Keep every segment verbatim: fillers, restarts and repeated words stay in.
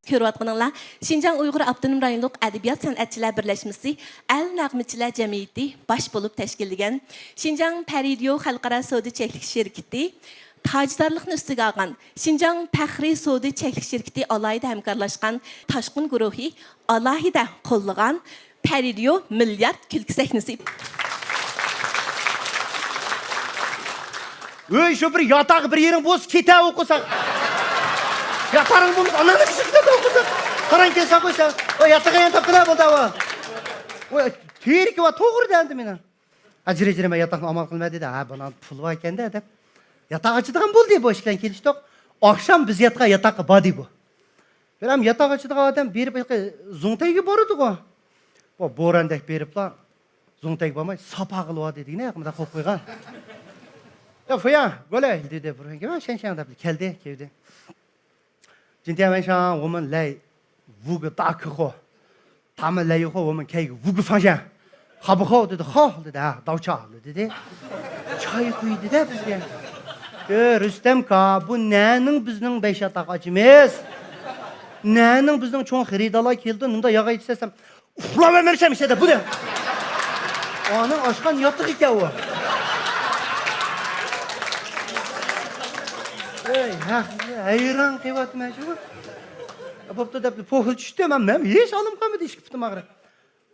كۆرۈۋاتقىنىڭلار، شىنجاڭ ئۇيغۇر ئاپتونوم رايونلۇق ئەدەبىيات سەنئەتچىلەر بىرلەشمىسى ئەل نەغمىچىلەر جەمئىيىتى باش بولۇپ تەشكىللىگەن، شىنجاڭ پەرىدىيو خەلقئارا سودا چەكلىك شىركىتى تاجدارلىقنى ئۈستىگە ئالغان، شىنجاڭ پەخرىي سودا چەكلىك شىركىتى ئالاھىدە ھەمكارلاشقان، تاشقۇن گۇرۇھى ئالاھىدە قوللىغان، پەرىدىيو مىليارد كۈلكە سەھنىسى. ئۆي، شۇ بىر ياتاق بىر يېرىڭ بولسا كېتە ئوقۇساق. ياتارىڭ بولمىسا ئاناڭنى كىشى كېتە ئوقۇساق. قاراڭ كەلسە قويسا. ئو ياتىقى يەنە تاپقىلا بولدى ئاۋا. ئو تېرىكى بار توغرا دەمدى مېنىڭ. ئاجرى ئاجرى مەن ياتاقنى ئامال قىلماي دېدى. ھە بۇنىڭ پۇلى بار ئىكەندە دەپ. ياتاق ئاچىدىغان بولدى بۇ ئىككىلەن كېلىشتۇق. ئاخشام بىز ياتقان ياتاققا باردى بۇ. بىرەم ياتاق ئاچىدىغان ئادەم بېرىپ ھېلىقى زۇڭتەيگە بارىدىغۇ. بۇ بوران دەك بېرىپلا زۇڭتەيگە بارماي ساپا قىلىۋالدى دېگىنە مۇنداق قويۇپ قويغان. يا فۇيا گولەي دېدى بۇرۇنقى شەنشەڭ دەپ كەلدى كەلدى. 今天晚上我们来五个大客户，他们来以后我们开一个五个房间，好不好？ dedi. 好 dedi. Ha, 倒茶 dedi. چاي قۇيدى دە بىزگە. ئۆ رۇستەم كا، بۇ نەنىڭ بىزنىڭ بەش ياتاق ئاچىمىز؟ نەنىڭ بىزنىڭ چوڭ خېرىدارلار كېلىدۇ، نېمىدا ياغاي دېسەم، ئۇخلاۋەرمەمسەن ئىچىدە بۇ دە. ئانىڭ ئاچقان ياتىقى ئىكەن ئۇ. ئەي ھەق، ھەيران قېلىۋاتىمەن شۇ. بوپتۇ دەپ پوھىل چۈشتى. مەن، مەن ھېچ ھالىم قالمىدى، ئىككى پۇتۇم ئاغرىپ.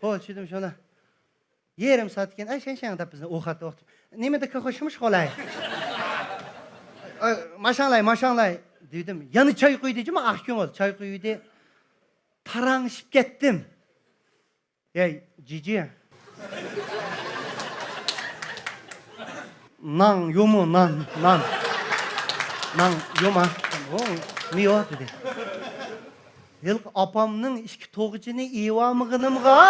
پوھىل چۈشتۈم شۇنى. يېرىم سائەت كېيىن، ئەي شەنشەڭ دەپ بىزنى ئوخاتتى ئوخاتتى. نېمىدە كۆخوشمۇش قولاي. ئاي، ماشاڭلاي، ماشاڭلاي دېدىم. يەنە چاي قۇيدى جۇما ئاق كۆڭۈل، چاي قۇيدى. تاراڭشىپ كەتتىم. ھەي جىجى، نان يومۇ نان نان. نان يوما. ئو مىيو دېدى. ھېلىقى ئاپامنىڭ ئىككى توغىچىنى ئېۋالمىغىنىمغا.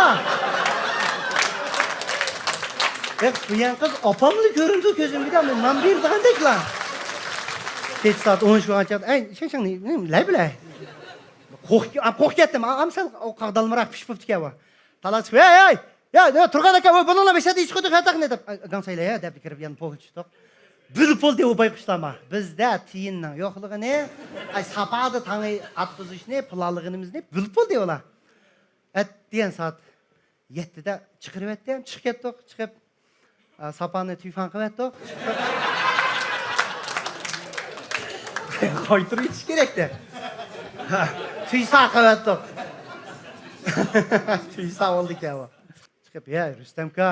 ھېق سۆيەن قىز ئاپاملا كۆرۈندى كۆزۈمگە، مەن نان بېرىدىغاندەكلا. كەچ سائەت ئون شۇ ئانچە. ئەي شەنشەڭ نېمە لەي بىلەي. قورق قورق كەتتىم. ئام سەل قاغدالمىراق پىش بوپتىكەن بۇ. تالا چىقىپ، ھەي ھەي، يا يا تۇرغان ئاكا، ۋاي بۇنىڭلا بەشەدە ئىش قىلدۇق ھەتەقنى دەپ، گاڭسەيلە يا دەپ كىرىپ يەنە پوغا چۈشتۇق. بىلىپ بولدى ئۇ بايقۇشلارما بىزدە تىيىننىڭ يوقلۇقىنى، ئاي ساپادا تاڭى ئاتقۇزۇشنى پىلانلىغىنىمىزنى بىلىپ بولدى ئۇلار. ئەتىگەن سائەت يەتتىدە چىقىرىۋەتتى، چىقىپ كەتتۇق، چىقىپ، ئا، ساپانى تۈيفان قىلىۋەتتۇق. قايتۇرۇۋېتىش كېرەكتە. تۈيسا قىلىۋەتتۇق. تۈيسا بولدىكەن ئۇ. چىقىپ، يا رۇستەمكا،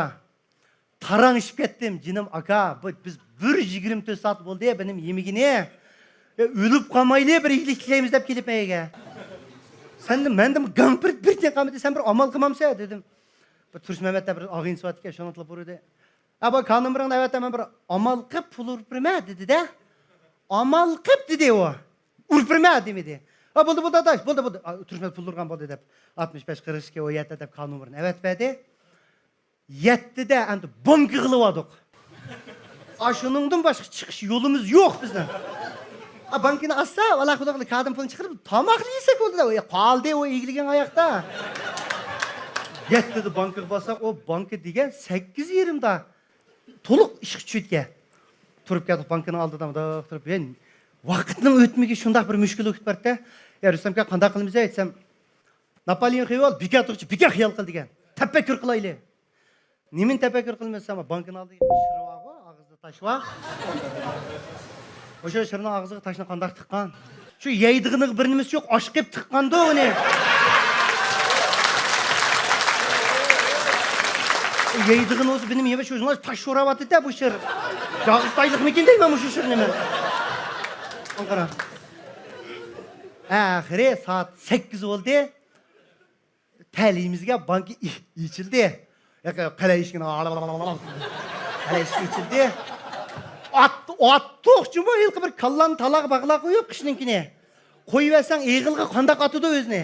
تاراڭشىپ كەتتىم، جېنىم ئاكا، بۇ، بىز بىر يىگىرمە تۆت سائەت بولدى بىنىم يېمىگىنى. يا، ئۆلۈپ قالمايلى، بىر ئىگىلىك تىلەيمىز دەپ كېلىپ مەيگە. سەندىن، مەندىن گاڭ بىر، بىر تىيىن قالمىدى، سەن بىر ئامال قىلمامسەن دېدىم. بىر تۇرسۇن مەمەت دەپ بىر ئاغىنىسى بار ئىكەن، شۇنىڭ تېلېفونى. ئە، بۇ كارت نومۇرۇڭنى ئەۋەت، مەن بىر ئامال قىلىپ پۇل ئۇرۇپ بېرىمەن دېدى-دە. ئامال قىلىپ دېدى ئۇ. ئۇرۇپ بېرىمەن دېمىدى. ھە، بولدى، بولدى، ئاداش، بولدى، بولدى. ئا، تۇرسۇن پۇل ئۇرغان بولدى دەپ، ئاتمىش بەش قىرىق ئىككى ئون يەتتە دەپ كارت نومۇرىنى ئەۋەتىپ بەردى. يەتتىدە ئەمدى بانكىغا ئېلىۋالدۇق. ئاشۇنىڭدىن باشقا چىقىش يولىمىز يوق بىزنىڭ. ئا، بانكىنى ئاچسا، ۋالا خۇدا خۇدا كاردىن پۇلنى چىقىرىپ، تاماقلا يېسەك بولدى-دە. ئۇ قالدى ئۇ ئىگىلىگەن ئاياقتا. يەتتىدە بانكىغا بارساق، ئۇ بانكا دېگەن سەككىز يېرىمدا تولۇق ئىشقا چۈشىدىكەن. تۇرۇپ كەتتۇق بانكىنىڭ ئالدىدا، مۇنداق تۇرۇپ، ۋاقىتنىڭ ئۆتمىگى شۇنداق بىر مۈشكۈل بولۇپ كەتتى. يا رۇستەمكا، قانداق قىلىمىز دېسەم، ناپالېئون خىيال، بىكار تۇرغۇچە بىكار خىيال قىل دېگەن. تەپەككۇر قىلايلى. نېمىنى تەپەككۇر قىلىمىز دېسەم، بانكىنىڭ ئالدىدا شىر بارغۇ، ئاغزىدا تاش بار. ئوشۇ شىرنىڭ ئاغزىغا تاشنى قانداق تىققان؟ شۇ يەيدىغىنىغا بىر نېمىسى يوق، ئاش قىلىپ تىققاندۇ ئۇنى. يەيدىغىنى بولسا بىر نېمە يېمەس، شۇ تاش شوراۋاتىدۇ-دە بۇ شىر. ياغىسى تايلىقمىكىن دەيمەن مۇشۇ شىرنى مەن. قارا. ئاخىرى سائەت سەككىز بولدى. تەلىيىمىزگە بانكا ئېچىلدى. قەلەي ئىشىكىنى، قەلەي ئىشىك ئېچىلدى. ئات-، ئاتتۇق جۇمۇ ھېلىقى بىر كاللانى تالاغا باغلاپ قويۇپ قىشنىڭكىنى. قويۇۋەرسەڭ ئېغىلغا قانداق ئاتىدۇ ئۆزىنى؟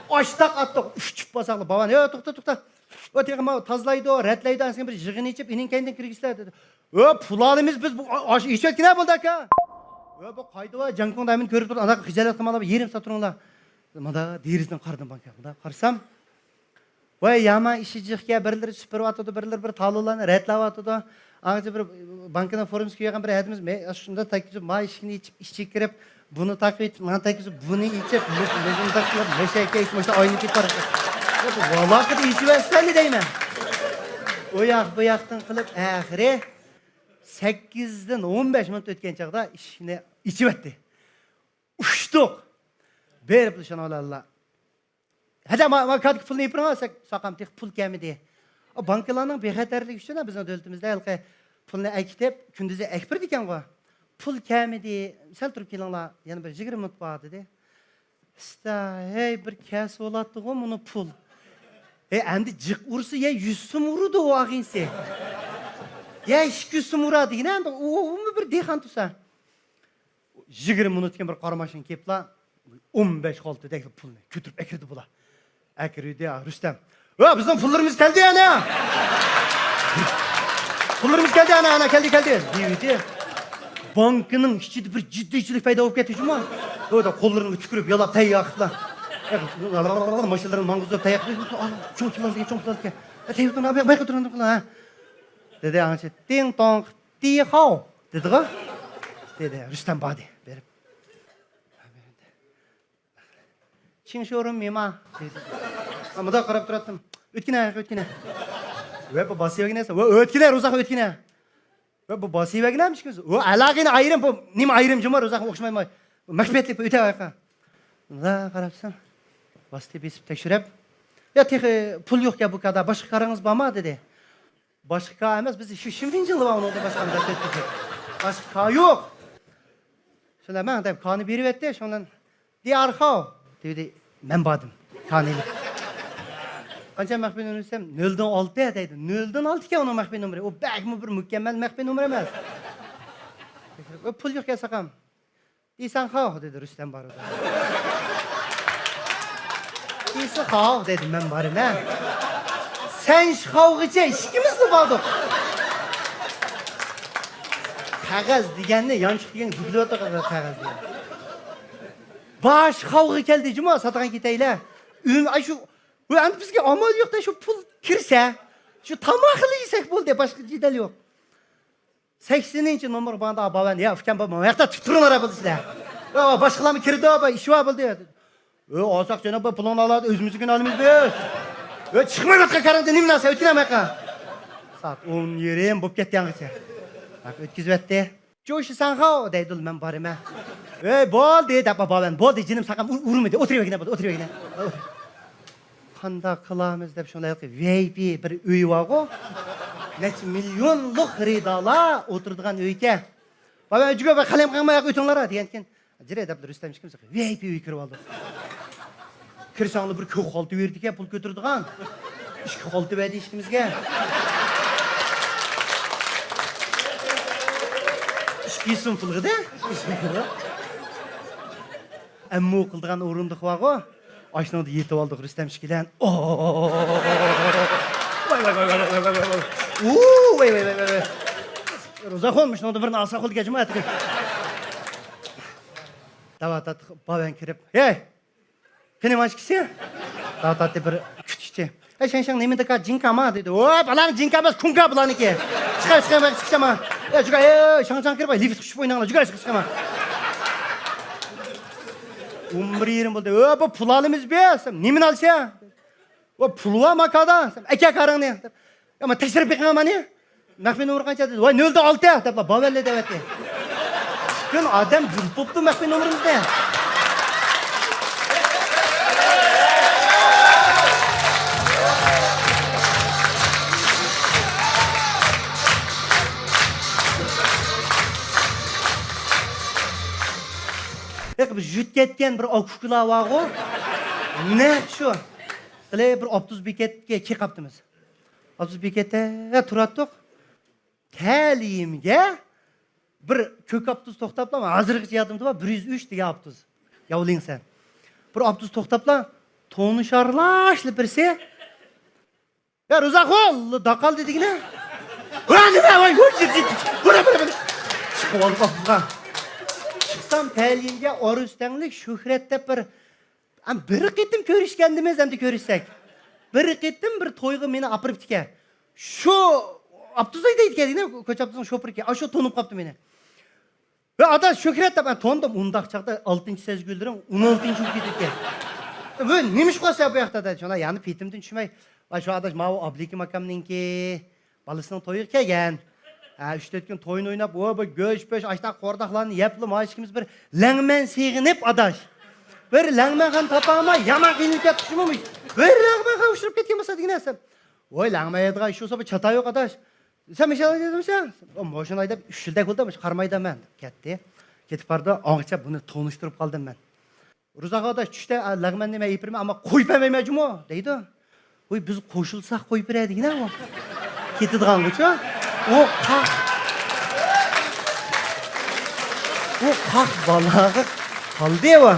ئاشتاق ئاتتۇق، ئۇچۇپ بارساقلا، بابان، يا، توختا، توختا. ئۇ تېخى ماۋۇ تازىلايدۇ، رەتلەيدۇ، ئەنسىڭ بىر يىغىن ئېچىپ، ئېنىڭ كەينىدىن كىرگۈزسىلە، دېدى. ئۆ، پۇل ئالىمىز بىز، بۇ ئا-، ئاشۇ ئېچىۋەتكىنە بولدى ئاكا. ئۆ، بۇ قايدا ۋە جاڭكۇڭدا ھەممىنى كۆرۈپ تۇرۇپ، ئانداق خىجالەت قىلماڭلار، يېرىم سائەت تۇرۇڭلار. مانا دېرىزىدىن قارىدىم بانكىغا، مۇنداق قارىسام، ۋاي يامان ئىشى جىقكەن، بىرلىرى سۈپۈرۈۋاتىدۇ، بىرلىرى بىر تالونلارنى رەتلەۋاتىدۇ. ئاڭغىچە بىر بانكىنىڭ فورمىسى كىيگەن بىر ھەدىمىز، مەن شۇنداق تەگكۈزۈپ، ما ئىشىكنى ئېچىپ، ئىچىگە كىرىپ، بۇنى تاقىۋېتىپ، مانا تەگكۈزۈپ، بۇنى ئېچىپ، مۇ-، مۇشۇنداق قىلىپ، مەشەكە ئېيتىپ، مۇشۇ ئاينى كېتىپ بارىدۇ. ۋالاقىدا ئېچىۋەتسەن دەيمەن. ئۇ ياق، بۇ ياقتىن قىلىپ، ئاخىرى سەككىزدىن ئون بەش مىنۇت ئۆتكەن چاغدا ئىشىكنى ئېچىۋەتتى. ئۇچتۇق. بېرىپلا شۇنىڭ بىلەنلا. ھەدە، ما، ما كارتىغا پۇلنى ئېلىپ بېرىڭ، ساق-، ساقام، تېخى پۇل كەلمىدى. ئا، بانكىلارنىڭ بىخەتەرلىكى ئۈچۈن بىزنىڭ دۆلىتىمىزدە ھېلىقى پۇلنى ئەكېتىپ، كۈندۈزى ئەكېتىپ بېرىدىكەنغۇ. پۇل كەلمىدى، سەل تۇرۇپ كېلىڭلار، يەنە بىر يىگىرمە مىنۇت بار، دېدى. ئىستا، ھەي، بىر كەلسە بولاتتىغۇ مۇنۇ پۇل. ھەي، ئەمدى جىق ئۇرسا، يە يۈز سوم ئۇرىدۇ ئۇ ئاغىنىسى. يە ئىككى يۈز سوم ئۇرار دېگىنە، ئەمدى ئۇ، ئۇمۇ بىر دېھقان تۇرسا. يىگىرمە مىنۇتتىن كېيىن بىر قارا ماشىنا كېلىپلا، ئون بەش خالتىدەك پۇلنى كۆتۈرۈپ ئەكىردى بۇلار. ئەكىردى، رۇستەم. ۋە، بىزنىڭ پۇللىرىمىز كەلدى، ئەنە! پۇللىرىمىز كەلدى، ئەنە، ئەنە، كەلدى، كەلدى، دېۋىدى. بانكىنىڭ ئىچىدە بىر جىددىيچىلىك پەيدا بولۇپ كەتتى جۇمۇ. بۇ دا قوللىرىنى تۈكۈرۈپ، يالاپ، تەييار قىلىپلا. ماشىنىلىرىنى ماڭغۇزدۇرۇپ، تەييار قىلىپ، چوڭ پۇل ئالدى، چوڭ پۇل ئالدى. تەييار، بۇ ياققا تۇرۇڭ، دېدى. دېدى، ئاڭچە تىڭ توڭ قىپ، تىخاۋ، دېدىغۇ. دېدى، رۇستەم باردى، بېرىپ. چىڭ شورۇن مىما، دېدى. مۇنداق قاراپ تۇراتتىم. ئۆتكىنە، ئۆتكىنە. ۋە بۇ باسىۋەگىنە، ۋە ئۆتكىنە، روزاق ئۆتكىنە. ۋە بۇ باسىۋەگىنە، ئىشكىمىز. ۋە ئالاغىنە ئايرىم، بۇ نېمە ئايرىم جۇمۇ، روزاق ئوخشىمايمۇ. مەخپىيەتلىك ئۆتەۋەرقە. مۇنداق قاراپسەن. باستى بېسىپ تەكشۈرۈپ. يا تېخى پۇل يوقكەن بۇ كادا، باشقا كارىڭىز بارمۇ، دېدى. باشقا كار ئەمەس، بىز شۇ شىنفىنجىنلا بار، ئۇنىڭدىن باشقا بىر تۆت كىشى. باشقا كار يوق. شۇنداق مەن دەپ كارنى بېرىۋەتتى، شۇنىڭ بىلەن دىيارخاۋ دېدى، مەن باردىم كارنى ئېلىپ. قانچە مەخپىي نومۇر دېسەم، نۆلدىن ئالتە دەيدۇ. نۆلدىن ئالتە ئىكەن ئۇنىڭ مەخپىي نومۇرى. ئۇ بەكمۇ بىر مۇكەممەل مەخپىي نومۇر ئەمەس. ئۇ پۇل يوق ئىكەن ساقام. دېسەڭ خاۋ، دېدى رۇستەم بارىدۇ. دېسە خاۋ، دېدىم مەن بارىمەن. سەن خاۋغىچە ئىككىمىزلا باردۇق. قەغەز دېگەننى، يانچۇق دېگەننى بۈگۈلۈۋاتىدۇ، قەغەز دېگەن. باش خاۋغا كەلدى جۇمۇ، ساتىدىغان كېتەيلى. ئۈن-، ئاي شۇ، ۋە ئەمدى بىزگە ئامال يوق-دە، شۇ پۇل كىرسە، شۇ تاماقلا يېسەك بولدى، باشقا جېدەل يوق. سەكسىنىنچى نومۇرغا بارغاندا، باۋەن، يا ئۇكام، بابا، مانا ياقتا تۇرۇپ تۇرۇڭلار، بولدى سىلەر. يا، باشقىلارمۇ كىردى، بۇ ئىش بار بولدى. ئۆ، ئالساق جانا، بۇ پۇلۇڭنى ئالار، ئۆزىمىزنىڭكىنى ئالىمىز بىز. ئۆ، چىقمايۋاتقان كارىڭدىن نېمە نەرسە، ئۆتكىنە ماياققا. سائەت ئون يېرىم بولۇپ كەتتى ياڭىچە. ھەق ئۆتكۈزۈۋەتتى. جوشى ساڭخاۋ دەيدۇ، مەن بارىمەن. ئۆي، بولدى، دەپ باۋەن، بولدى، جېنىم ساقام، ئۇ-، ئۇرمىدى، ئولتۇرۇۋەرگىنە، بولدى، ئولتۇرۇۋەرگىنە. قانداق قىلامىز دەپ شۇنداق ۋىئايپى بىر ئۆي بارغۇ. نەچچە مىليونلۇق خېرىدارلار ئولتۇرىدىغان ئۆيكەن. باۋا، ئۆجۈگە بىر قەلەم قىلماي ئۆتۈڭلار دېگەنكىن. جىرە دەپ رۇستەم ئىككىمىز ۋىئايپى ئۆيگە كىرىپ ئالدۇق. كىرسەڭلار بىر كۆك خالتا بېرىدىكەن، پۇل كۆتۈرىدىغان. ئىككى خالتا بەردى ئىككىمىزگە. ئىككى يۈز سوم پۇلغىدە. ئەمما قىلىدىغان ئورۇندۇق بارغۇ. ئاشۇنىڭدا يېتىپ ئالدۇق رۇستەم ئىككىلەن. ۋاي، ۋاي، ۋاي، ۋاي. ئۇ، ۋاي، ۋاي، ۋاي، ۋاي. روزاخۇن، مۇشۇنىڭدا بىرنى ئالساق بولدى، كەچمۇ ئەتىگە. داۋا تارتتۇق، باۋەن كىرىپ، ھەي! قېنى مانا ئىككىسى؟ داۋا تارتتى بىر كۈتكۈچى. ھەي، شەڭشەڭ نېمىدىكا جىڭكاما؟ دېدى. ۋاي، بالارنىڭ جىڭكا ئەمەس، كۇڭكا بۇلارنىڭكى. چىقار، چىقار، چىقار، چىقار. ھەي، جۇگا، ھەي، شاڭشاڭ كىرىپ، لىفت قۇشۇپ ئويناڭلار، جۇگا، چىقار، چىقار. ئون بىر يېرىم بولدى. ۋە، بۇ پۇل ئالىمىز بىز. نېمىنى ئالىسەن؟ ۋە، پۇل ۋە ماكادا. ئەكە كارىڭنى. يا، ما تەكشۈرۈپ بېقىڭ مانى. مەخپىي نومۇر قانچە دېدى. ۋاي، نۆلدە ئالتە دەپلا باۋەنلە دەۋەتتى. پۈتۈن ئادەم بىلىپ بوپتۇ مەخپىي نومۇرىمىزنى. ھېلىقى بىر يۈت كەتكەن بىر ئاكا-ئۇكىلار بارغۇ. نەق شۇ. ھېلى بىر ئاپتوبۇس بېكەتكە كېلىپ قاپتىمىز. ئاپتوبۇس بېكەتتە تۇراتتۇق. تەلىيىمگە بىر كۆك ئاپتوبۇس توختاپلا، ھازىرغىچە يادىمدا بار، بىر يۈز ئۈچ دېگەن ئاپتوبۇس. ياۋلىڭسەن. بىر ئاپتوبۇس توختاپلا، تونۇشارلاشلا بىرسى. يا، روزاخۇن، داقالدى دېگىنە. ۋە، نېمە، ۋاي، ۋۇر، جىت، جىت، جىت. ۋۇر، ۋۇر، ۋۇر. چىقىپ ئالدىم ئاپتوبۇسقا. چىقسام، تەلىيىمگە ئارۇس تەڭلىك شۆھرەت دەپ بىر ئەم، بىر قېتىم كۆرۈشكەندىمىز، ئەمدى كۆرۈشسەك. بىر قېتىم بىر تويغا مېنى ئاپىرىپتىكەن. شۇ ئاپتوبۇس ھەيدەيدىكەن، دېگىنە، كوچا ئاپتوبۇسىنىڭ شوپۇرىكەن. ئاشۇ تونۇپ قاپتۇ مېنى. ۋە ئاداش، شۆھرەت دەپ مەن تونۇدۇم. ئۇنداق چاغدا ئالتىنچى سەزگۈلىرىڭ ئون ئالتىنچى بولۇپ كېتىدىكەن. ۋە نېمە ئىش قىلسا بۇ ياقتا دەپ، شۇنداق يەنە پېتىمدىن چۈشمەي. ۋە شۇ ئاداش، ماۋۇ ئابلىكىم ئاكامنىڭكى بالىسىنىڭ تويىغا كەلگەن. ھە، ئۈچ تۆت كۈن تويىنى ئويناپ، ۋە بىر گۆش پۆش، ئاشتاق قورداقلارنى يەپلا، ما ئىككىمىز بىر لەڭمەن سېغىنىپ، ئاداش. بىر لەڭمەن خان تاپالماي، يامان قىينىلىپ كەتتۇق شۇمۇ. بىر لەڭمەن خان ئۇچراپ كەتكەن بولسا دېگىن ئەسەم. ۋاي، لەڭمەن يەيدىغان ئىش بولسا بىر چاتاق يوق، ئاداش. سەن مۇشۇنداق دېدىمسەن؟ مۇشۇنداق دەپ ئۈچ يىلدەك بولدى، مۇشۇ قارىمايدىمەن دەپ كەتتى. كېتىپ بارىدۇ، ئاڭغىچە بۇنى تونۇشتۇرۇپ قالدىم مەن. رۇزاق ئاداش، چۈشتە، ئا، لەغمەننى مەن ئېلىپ بېرىمەن، ئەمما قويۇپ بەرمەيمەن جۇمۇ دەيدۇ. ۋوي، بىز قوشۇلساق قويۇپ بېرەي دېگىنە ئۇ. كېتىدىغانغۇچۇ؟ ئۇ قاق، ئۇ قاق بالاغا قالدى ئۇ.